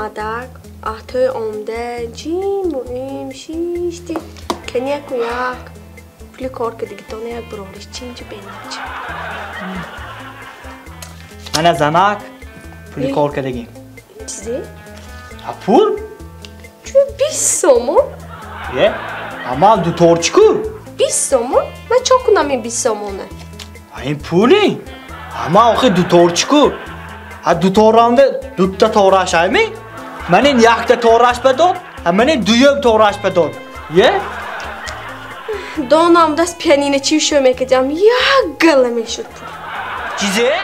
Мадак аҳтои омда ҷимуим шишти кани яку як пули кор кардагитона як бурориш чинҷи бенач. Мана занак пули кор кардагим. Чизе? А пул? Чу 20 сомон? Е, ама дуторчику? 20 сомон? Ман чо кунам ин 20 сомона? А ин пули? Ама охи дуторчику? А дуторанда дутта тораш айми? Ман ин якта тораш ба дод, а ман ин дуюм тораш ба дод. Е? Донам даст пианино чи шо мекардам, як гала мешуд пул. Чизе?